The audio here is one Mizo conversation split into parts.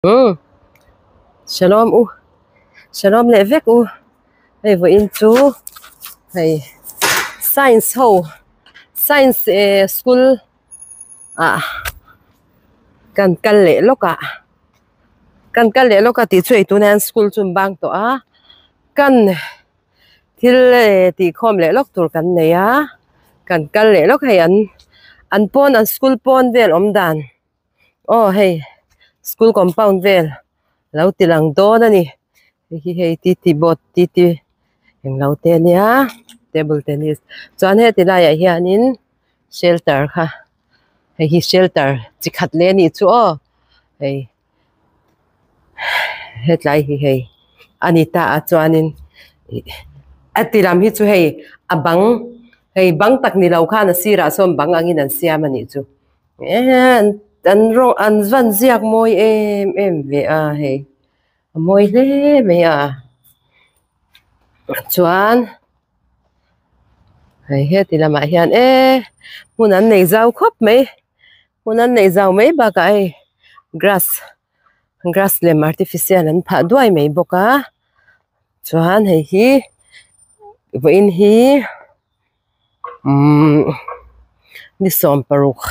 Umm shalom u shalom leh vek u hei vawiin chu hei science ho science eh school ah kan kal leh lawk ah kan kal leh lawk a tih chu hei tunah hian school chu an bang tawh a kan thil eh tih khawm leh lawk tur kan nei a kan kal leh lawk hei an an pawn an school pawn vel awm dan. Aw hei school compound vel lo ti lang dawn a ni hei hi hei t t board t t englo te a nia table tennis chuan heti laiah hianin shelter kha hei hi shelter chi khat leh a nih chu aw hei hetlai hi hei a ni ta a chuanin ih a ti lam hi chu hei a bang hei bang tak ni lo khan a sirah sawn bang angin an siam a nih chu. Eee an rawng an van ziak mawi em em ve a hei a mawi hle mai a chuan hei heti lamah hian eee hmun an nei zau khawp mai hmun an nei zau mai bakah hei grass grass lem artificial an phah duai mai bawk a chuan hei hi vawiin hi. Umm ni sawmparuk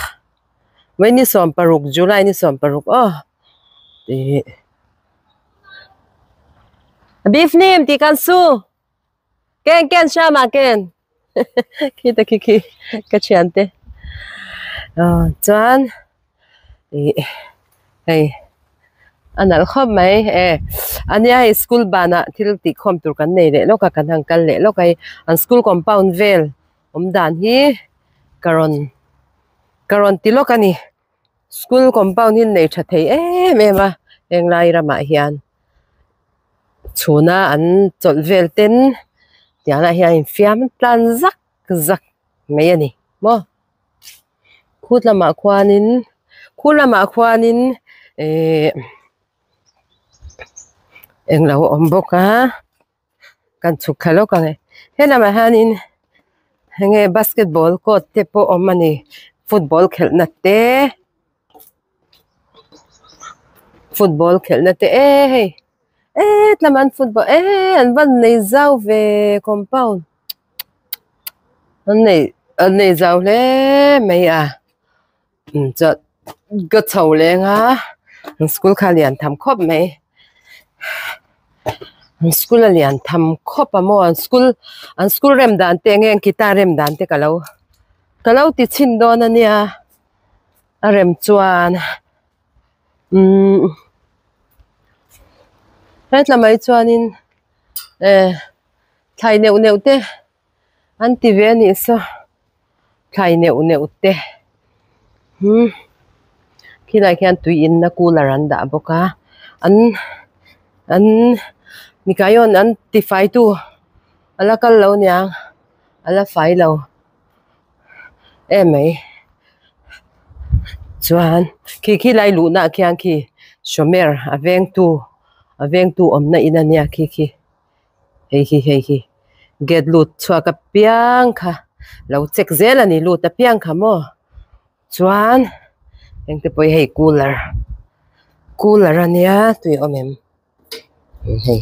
mai ni sawmparuk july ni sawmparuk aw ih beef nim tih kan su ken ken hram ah ken khita khi khi ka thiante ah chuan ih hei a nalh khawp mai e a nia hei school banah thil tih khawm tur kan nei leh lawk a kan han kal leh lawk a hei an school compound vel awm dan hi ka rawn ka rawn ti lawk a ni school compound hi nei tha thei em em a henglai ramah hian chhuna an chawlh vel ten tiangah hian infiam tlan zak zak mai a ni maw. Khut lamah khuanin khu lamah khuanin ihh englo a awm bawk a kan chhuk thla lawk ang e he lamah hianin enge basketball court te pawh a awm a ni football khelhna te football khelhna te eh hei eh tlama an football eh an van nei zau ve compound. An nei an nei zau hle mai a chuan ka chho leng a an school kha a lian tham khawp mai an school a lian tham khawp a maw an school an school rem dan te eng nge an guitar rem dan te ka lo ka lo ti chhin dawn a nia a rem chuan umm hetlamah hi chuanin eh. Thlai neuh neuh te an ti ve a nih saw thlai neuh neuh te umm khilaiah khian tui inna cooler an dah bawk a an an nikawiawn an tifai tu a la kal lo aniang a la fai lo em mai chuan khi khilai luhna ah khian khi shomer a vengtu a vengtu awmna in ania khi khi. Hei hi hei hi gate lut chhuak apiang kha lo check zel a ni lut apiang kha maw chuan engte pawh hi hei cooler cooler a nia tui a awm em hei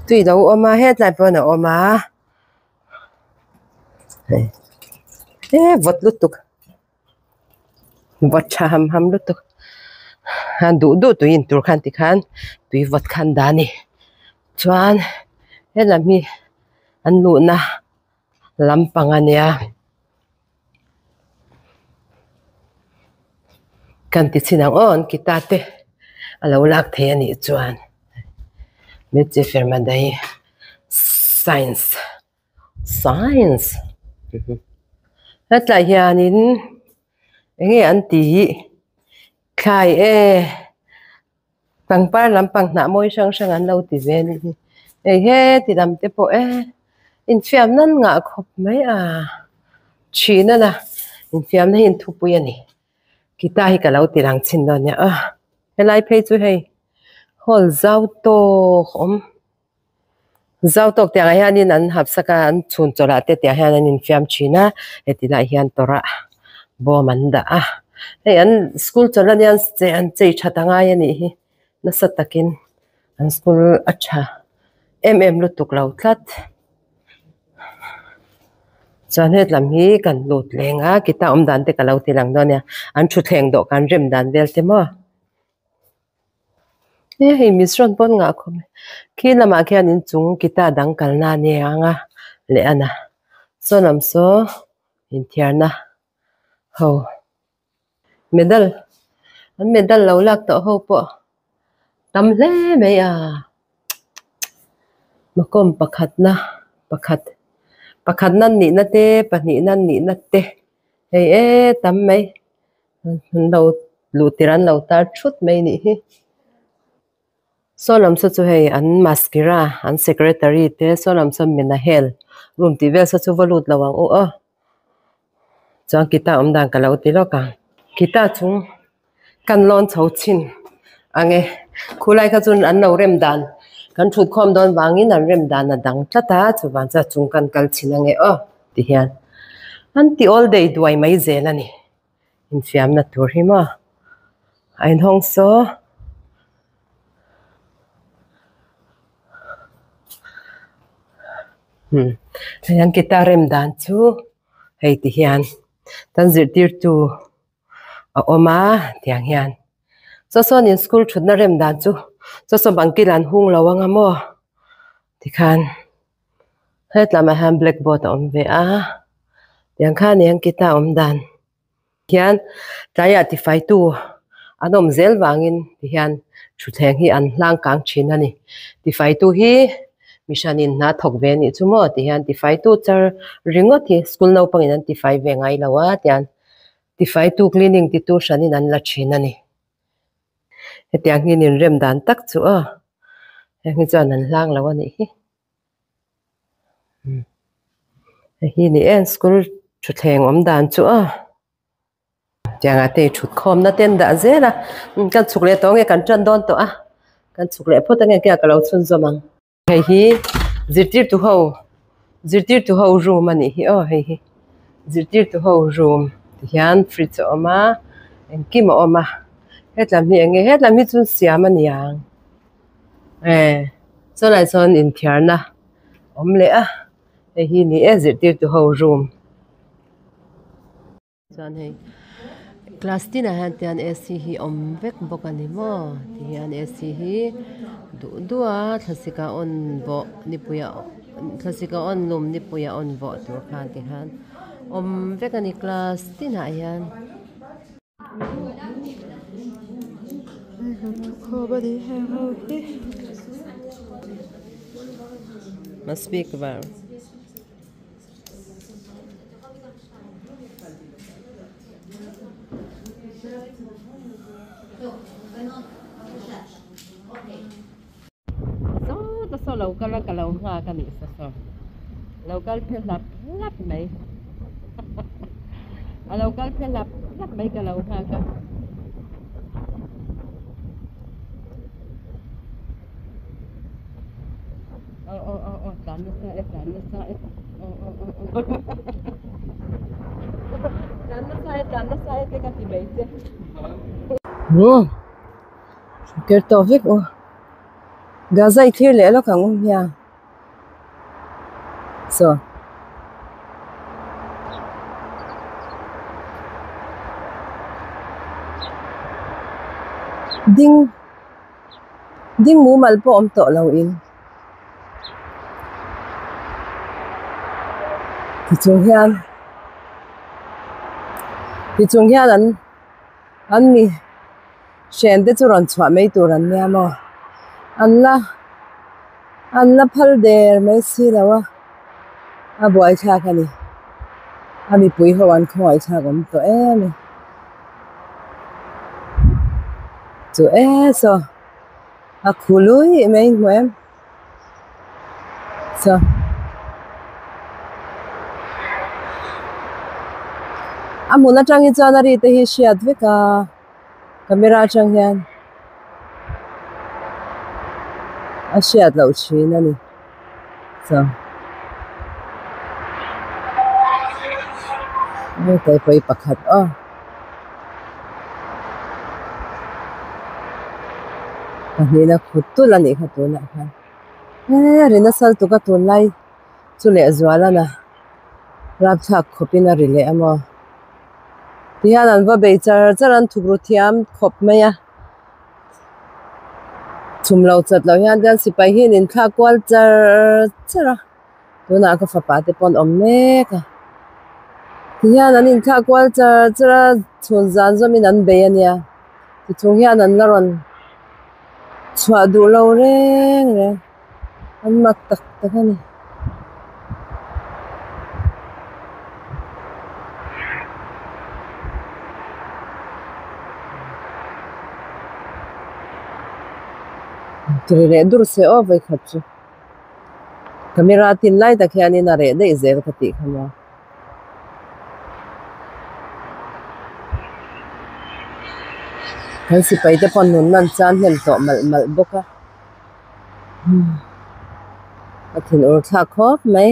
tui lo awm a hetlai pawn a awm a hei e vawt lutuk. Vawt tha ham ham lutuk khan duh duh tui in tur khan tikhan tui vawt khan dah a ni chuan helam hi an luhna lampang a nia kan ti chhin ang aw an guitar te a lo lak thei a nih chuan science. Science hetlai hianin enge an tih thlai e pangpar lampang hnah mawi hrang hrang an lo ti ve anih hi hei heti lam te pawh e infiam nan ngah khawp mai a thin a na infiamna hi inthupui a ni guitar hi ka lo ti lang chhin dawn nia aw helai phei chu hei hall zau tawk a awm. Zau tawk tiangah hianin an hapsak a an chhun chawlh ah te tiang hian an infiam thin a heti lai hian tawrh ah bawm an dah a hei an school chawlh ania an chei that a ngai a nih hi. Nasa takin an school a tha em em lutuk lo tlat. Chuan hetlam hi kan lut leng a guitar awm dan te ka lo ti lang dawn a nia an thutthleng dawhkan rem dan vel te maw. He hei misrawn pawn ngah khawp mai khi lamah khian inchung guitar dang kalna a ni ang a leh a na saw lam saw inthiarna ho medal an medal lo lak tawh ho pawh tam hle mai a makawm pakhatna pakhat pakhatna nihna te pahnihna nihna te hei e tam mai an lo luh tirh an lo tar thut mai nih hi saw lam saw chu hei an maskira an secretary te saw lam saw menahel room tih vel saw chu va lut lo ang u aw chuan guitar awm dan ka lo ti lawk ang guitar chung kan lawn chho chhin ang e khulai kha chuan an lo rem dan kan thut khawm dawn vangin an rem dan a dang tlat a chuvang chuan a chung kan kal chhin ang e aw ti hian an ti awl dei duai mai zel a ni infiamna tur hi maw a inhawng saw. Hmm hei an guitar rem dan chu hei ti hian tan zirtirtu a awm a tiang hian saw sawnin school thutna rem dan chu saw saw bang kil an hung lo anga maw tikhan hetlamah hian blackboard a awm ve a tiang khan eng guitar awm dan. Hian tlaiah tifaitu an awm zel vangin tihian thutthleng hi an hlang kang thin a ni. Tifaitu hi mihranin hna thawk ve anih chu maw tihian tifaitu char ringawt hi school naupangin an tifai ve ngai lo a tian tifaitu cleaning titu hranin an la thin a ni. Hetiang hi ninrem dan tak chu aw heng hi chuan an hlang lo a nih hi. Hei hi ni em school thutthleng awm dan chu a tiangah te thut khawmna te an dah zel a kan chhuk leh tawh ange kan tan dawn tawh a kan chhuk leh phawt ange kia ka lo chhunzawm ang. Hei hi zirtirtu ho zirtirtu ho room a nih hi aw hei hi zirtirtu ho room ti hian fridge a awm a engkim a awm a hetlam hi enge hetlam hi chu siam a ni ang. Eh chulai chuan inthiarna awm leh a hei hi ni e zirtirtu ho room chuan hei class tinah hian tian A_C hi awm vek bawk a ni maw ti hian A_C hi duh duh a thlasik ah on vawh nipui ah thlasik ah on lum nipui ah on vawh tur khan ti khan awm vek a ni class tinah hian. Must speak well. Saw saw lo kal a ka lo nghak a nih saw saw lo kal phe hlap hlap mai a lo kal phe hlap hlap mai ka lo nghak a. Aw aw aw aw tlan nasa e tlan nasa e aw aw aw aw tlan nasa e tlan nasa e te ka ti mai che. Umm ker tawh vek aw Gaza i thlir leh lawk ang u hmiang saw. Ding ding mumal pawh awm tawh lo in tichung hian tichung hian an an mi hren te chu rawn chhuah mai tur an nia maw an la an la phal der mai si lo a a buaithlak a ni a mipui ho an khawngaihthlak awm tawh em a chu e saw a khu lui mai hmu em saw. A hmun atang hi chuan a ri te hi hriat vek a camera atang hian a hriat loh thin a ni chaw hei pawi pakhat aw. Pahnihna khut tulh a nih kha tunah khan eee ri nasa lutuk a tunlai chu lehzual a na rapthlak khawpin a ri leh a maw tihian an va bei char char a an thukru thiam khawp mai a chhum lo chat loh hian chuan sipai hi an inthlak kual char char a tunah ka fapa te pawh an awm mek a tihian an inthlak kual char char a chhun zan zawmin an bei a nia tichung hian an la rawn chhuah duh lo reng reng an mak tak tak a ni. Ri leh dur se aw vawikhat chu camera tin lai tak hianin a reh daih zel ka tih kha maw. Kan sipai te pawh nun nan chan hnem tawh malh malh bawk a a thinur thlak khawp mai.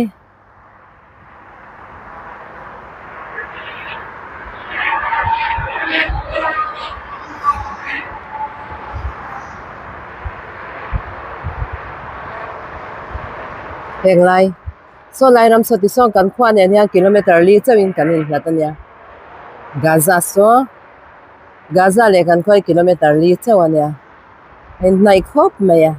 Heng lai. Saw lai ram saw tisawn kan khua nen hian kilometer li chauhin kan inhlat a nia. Gaza saw Gaza leh kan khua hi kilometer li chauh a nia. A inhnaih khawp mai a.